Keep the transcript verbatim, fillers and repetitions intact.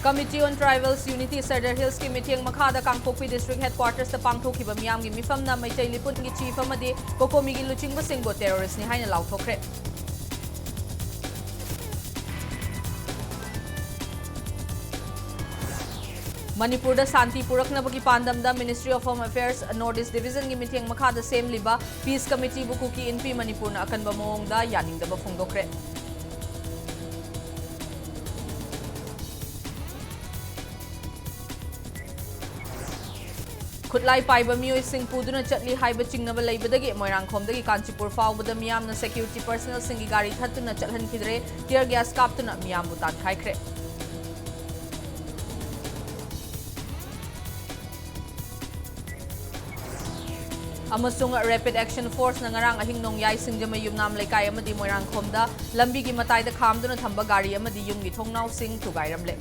Committee on Tribals Unity Sadar Hillsꯀꯤ ꯃꯤꯠꯌꯦꯡ ꯃꯈꯥꯗ ꯀꯥꯡꯄꯣꯛꯄꯤ District Headquartersꯇ ꯄꯥꯡꯊꯣꯛꯈꯤꯕ ꯃꯤꯌꯥꯝꯒꯤ ꯃꯤꯐꯝꯅ ꯃꯩꯇꯩ ꯂꯤꯄꯨꯟꯒꯤ Chief ꯑꯃꯗꯤ COCOMIꯒꯤ ꯂꯨꯆꯤꯡꯕꯁꯤꯡꯕꯨ terroristꯅꯤ ꯍꯥꯏꯅ ꯂꯥꯎꯊꯣꯛꯈ꯭ꯔꯦ꯫ ꯃꯅꯤꯄꯨꯔꯗ ꯁꯥꯟꯇꯤ ꯄꯨꯔꯛꯅꯕꯒꯤ ꯄꯥꯟꯗꯝꯗ Ministry of Home Affairs North East Divisionꯒꯤ ꯃꯤꯠꯌꯦꯡ ꯃꯈꯥꯗ ꯁꯦꯝꯂꯤꯕ Peace Committeeꯕꯨ ꯀꯨꯀꯤ ꯏꯟꯐꯤ ꯃꯅꯤꯄꯨꯔꯅ ꯑꯀꯟꯕ ꯃꯑꯣꯡꯗ ꯌꯥꯅꯤꯡꯗꯕ ꯐꯣꯡꯗꯣꯛꯈ꯭ꯔꯦ꯫ ꯈꯨꯠꯂꯥꯏ ꯄꯥꯏꯕ ꯃꯤꯑꯣꯏꯁꯤꯡ ꯄꯨꯗꯨꯅ ꯆꯠꯂꯤ ꯍꯥꯏꯕ ꯆꯤꯡꯅꯕ ꯂꯩꯕꯗꯒꯤ ꯃꯣꯏꯔꯥꯡꯈꯣꯝꯗꯒꯤ ꯀꯥꯟꯆꯤꯄꯨꯔ ꯐꯥꯎꯕꯗ ꯃꯤꯌꯥꯝꯅ security personnelꯁꯤꯡꯒꯤ ꯒꯥꯔꯤ ꯊꯠꯇꯨꯅ ꯆꯠꯍꯟꯈꯤꯗ꯭ꯔꯦ, tear gas ꯀꯥꯞꯇꯨꯅ ꯃꯤꯌꯥꯝꯕꯨ ꯇꯥꯟꯈꯥꯏꯈ꯭ꯔꯦ꯫ ꯑꯃꯁꯨꯡ Rapid Action Forceꯅ ꯉꯔꯥꯡ ꯑꯍꯤꯡ ꯅꯣꯡꯌꯥꯏ ꯁꯤꯡꯖꯃꯩ ꯌꯨꯝꯅꯥꯝ ꯂꯩꯀꯥꯏ ꯑꯃꯗꯤ ꯃꯣꯏꯔꯥꯡꯈꯣꯝꯗ ꯂꯝꯕꯤꯒꯤ ꯃꯇꯥꯏꯗ ꯈꯥꯝꯗꯨꯅ ꯊꯝꯕ ꯒꯥꯔꯤ ꯑꯃꯗꯤ ꯌꯨꯝꯒꯤ ꯊꯣꯡꯅꯥꯎꯁꯤꯡ ꯊꯨꯒꯥꯏꯔꯝꯂꯦ꯫